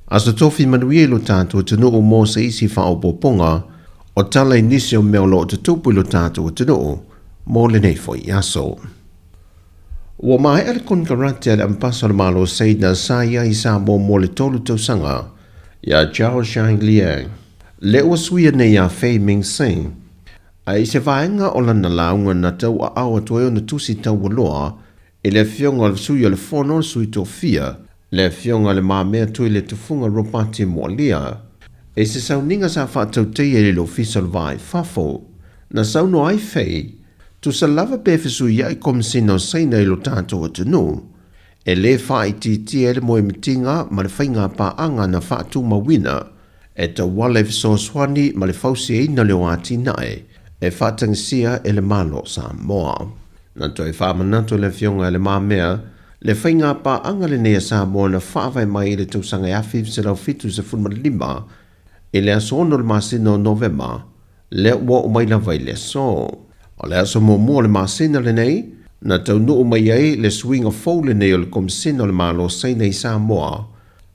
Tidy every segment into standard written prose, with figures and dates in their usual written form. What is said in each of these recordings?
Aso Tofi manuia i lo tatou atunuu mo se isi faaopoopoga o tala i nisi o mea o lo o tutupu i lo tatou atunuu mo lenei foi aso. Ua maea le konekarate a le Ambasa o le Malo Saina sa i ai i Samoa mo le 3 tausaga ia Zhao Zhangliang, lea ua suia nei ia Fei Mingxing, a i se vaega o lana lauga na tauaao atu ai ona tusi taualoa i le Afioga o le Sui o le Fono, le Sui Tofia, le Afioga i Le Mamea Tuiletufuga Ropati Moalia. I se sauniga sa faatauteia i le Ofisa o le Va i Fafo, na saunoa ai Fei, tusa lava pe fesuiai Komesina o Saina i lo tatou atunuu, e lē faaitiitia ai le moemitiga ma le faiga paaga na faatumauina e tauala i fesoasoani ma le fausiaina o leo atinae e faatagisia e le Malo o Samoa. Na toe faamanatu e le Afioga i Le Mamea le faiga paaga lenei a Samoa na faavae mai i le tausaga 1975 i le aso 6 o le masina o Novema, lea ua oo mai lava i le aso. O le aso muamua o le masina lenei, na taunuu mai ai le suiga fou lenei o le Komesina o le Malo Saina i Samoa,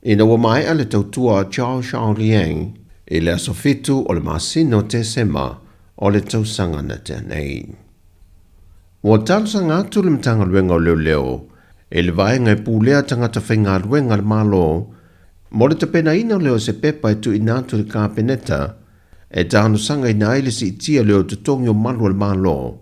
ina ua maea le tautua a Zhao Xiaoliang i le aso 7 o le masina o Tesema o le tausaga na tea nei. Ua talosaga atu le Matagaluega o Leoleo i le vaega e pulea tagata faigaluega a le Malo mo le tapenaina lea o se pepa e tuuina atu i le Kapeneta e talosagaina ai le siitia lea o totogi o malu o le Malo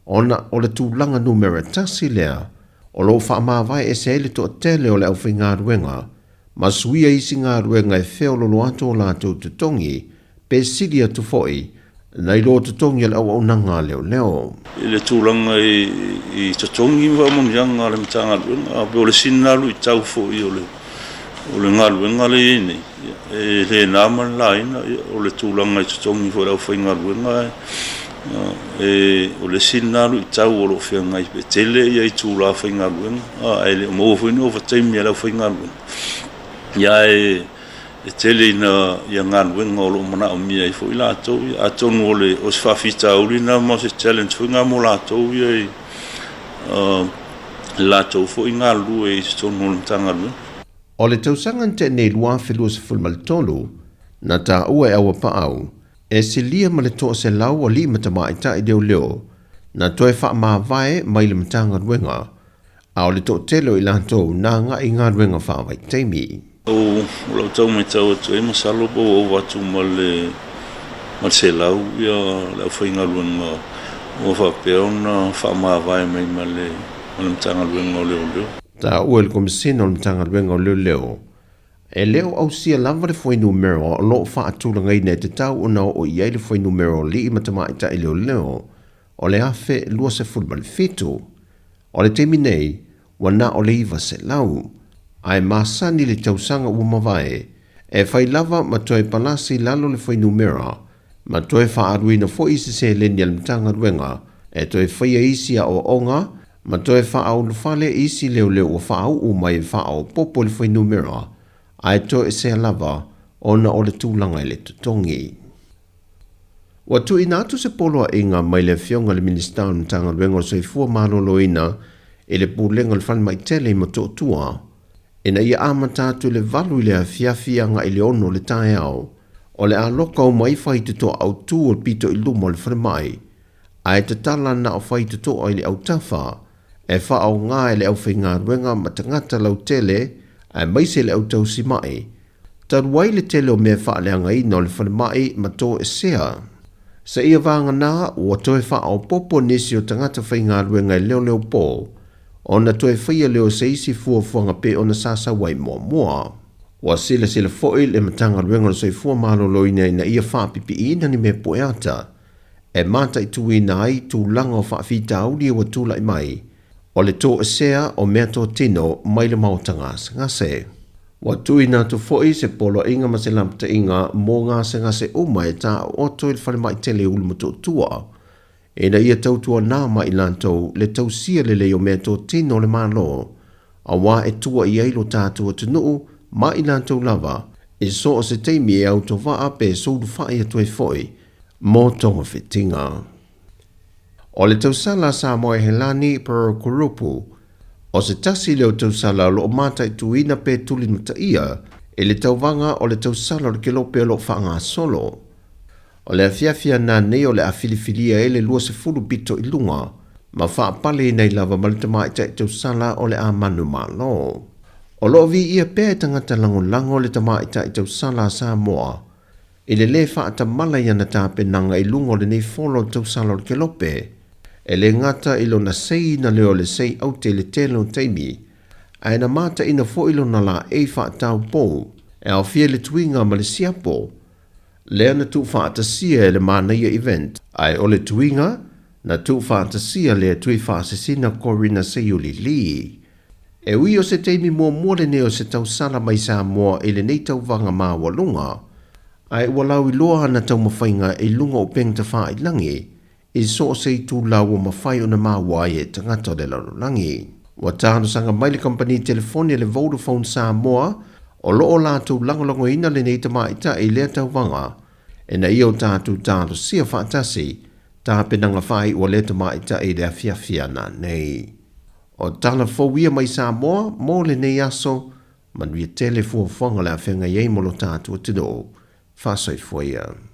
ona o le tulaga numera tasi lea o lo o faamavae ese ai le toatele o le aufaigaluega ma suia isi galuega e feololo atu o latou totogi pe sili atu foi nai lo totogi o le auaunaga a leoleo. I le tulaga i totogi ma faamanuiaga a le Matagaluega, pei o le sina luitau foi o le galuega lea e i ai nei, e le na ma le laina, o le tulaga i totogi foi o le aufaigaluega, o le isi lena luitau o lo o feagai, e tele itula faigaluega, ae le o maua foi ni ovataimi a le aufaigaluega, ae e tele ina galuega o lo o manaomia ai foi latou. Atonu o se faafitauli lena ma o se challenge foi lena mo latou ia i le latou foi galulue i totonu o le Matagaluega. O le tausaga na tea nei 2023, na taua e Auapaau, e silia ma le 100 alii ma tamaitai leoleo na toe faamavae mai le Matagaluega, a o le toatele o i latou na agai i galuega faavaitaimi. O lau tau matau atu ai, masalo po ua ova atu ma le 100 le aufaigaluega ua faapea ona faamavae mai ma le Matagaluega o Leoleo. Taua e le Komesina o le Matagaluega o Leoleo, e le o ausia lava le fuainumera o lo o faatulagaina e tatau ona oo i ai le fuainumera o alii ma tamaitai leoleo o le 1027. O le taimi nei, ua na o le 900, ae masani le tausaga ua mavae, e fai lava ma toe palasi i lalo le fuainumera, ma toe faaaluina foi se seleni a le Matagaluega e toe faia isi aoaoga ma toe faaulufale isi leoleo ua faauu mai e faaopoopo i le fuainumera, ae toesea lava ona o le tulaga i le totogi. Ua tuuina atu se poloaiga mai le Afioga i le Minisita o le Matagaluega o le Soifua Maloloina i le Pulega o le Falemai Tele i Motootua ina ia amata atu i le 8 i le afiafi agai i le 6 o le taeao o le a loka uma ai faitotoa autu o le pito i luma o le falemai ae tatala na o faitotoa i le autafa e faaaoga e le aufaigaluega ma tagata lautele aemaise le au tausimai Talu ai le tele o mea faaleagaina o le falemai ma toesea, seia vagana ua toe faaopoopo nisi o tagata faigaluega e leoleo po, ona toe faia lea o se isi fuafuaga pei ona sa sau ai muamua. Ua silasila foi le Matagaluega o le Soifua Maloloina ina ia faapipiina ni mea pueata e mataituina ai tulaga o faafitauli ua tulai mai o le toesea o meatotino mai le maota gasegase. Ua tuuina atu foi se poloaiga ma se lapataiga mo gasegase uma e taooto i le falemai tele i Ulumotootua, ina ia tautuana ma i latou le tausia lelei o meatotino o le Malo, aua e tua i ai lo tatou atunuu ma i latou lava i so o se taimi e autovaa pe soulufai atu ai foi mo togafitiga. O le tausala a Samoa e Helani Pearl Kurupu, o se tasi lea o tausala o lo o mataituina pe tulimataia i le tauvaga o le tausala o le kelope o lo o faagasolo. O le afiafi a nanei o le a filifilia ai le 20 pito i luga ma faapaleina ai lava ma le tamaitai tausala o le a manumalo. O lo o viia pea e tagata lagolago le tamaitai tausala a Samoa i le lē faatamala i ana tapenaga i luga o lenei folo o le tausala o le kelope, e le gata i lona seiina lea o le sei aute i le tele o taimi, ae na mataina foi lona laei faataupou e aofia i le tuiga ma le siapo, lea na tuufaatasia e le Manaia Event, ae o le tuiga na tuufaatasia lea tui faasesina Corina Seiuli Lee. E ui o se taimi muamua lenei o se tausala mai Samoa i lenei tauvaga maualuga, ae ua lauiloa ana taumafaiga i luga o upega tafailagi i so o se itula ua mafai ona maua ai e tagata o le lalolagi. Ua talosaga mai le kamupani telefoni a le Vodafone Samoa o lo o latou lagolagoina lenei tamaitai i lea tauvaga ina ia o tatou talosia faatasi tapenaga faaiu a lea tamaitai i le afiafi a nanei. O tala fou ia mai Samoa mo lenei aso, manuia tele fuafuaga o le a feagai ai mo lo tatou atunuu. Faasoifua ia.